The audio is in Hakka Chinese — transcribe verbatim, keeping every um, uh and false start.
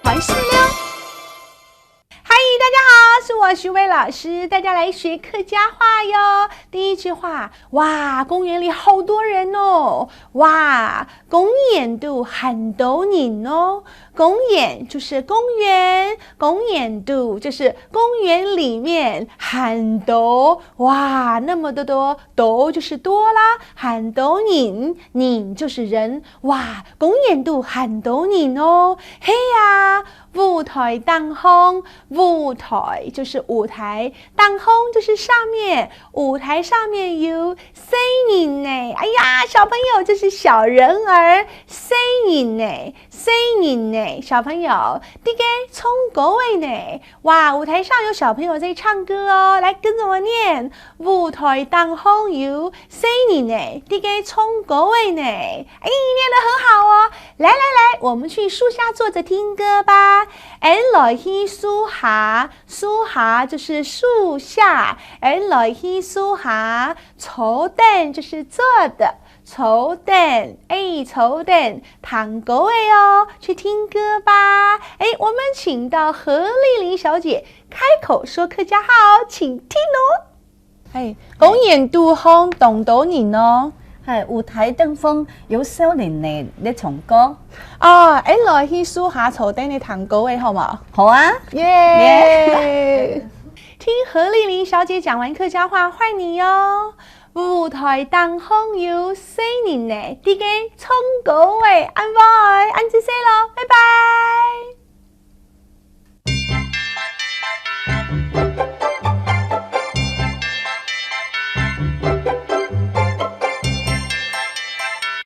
開始了。嗨，大家好，是我徐偉老師，大家來學客家話喲。第一句話，哇，公園裡好多人哦！哇，公園肚還多人哦。公園就是公園，公園肚就是公園裡面還多。哇，那麼多多，多就是多啦，還多人，人就是人。哇，公園肚還多人哦。係啊，舞台頂項，舞台就是舞台，頂項就是上面，舞台上面有細人仔。哎呀，小朋友就是小人兒，細人仔，細人仔，小朋友，在該唱歌仔呢。哇，舞台上有小朋友在唱歌哦，來跟著我念：舞台頂項有細人仔，在該唱歌仔呢。哎，念得很好哦。來來來，我們去樹下坐著聽歌吧。俺來去樹下，樹下就是樹下，俺來去樹下，坐等就是坐著，坐等，哎，坐等，聽歌仔哦，去聽歌吧。哎，我們請到何麗玲小姐開口說客家話哦，請聽哦。係，公園肚項當多人哦。係，舞台頂項有少年人咧唱歌。哦，俺來去樹下坐等咧聽歌仔，好無？好啊。耶！聽何麗玲小姐講完客家話，換你哦。舞台頂項有細人仔，在該唱歌仔，恁會，恁仔細咯，拜拜。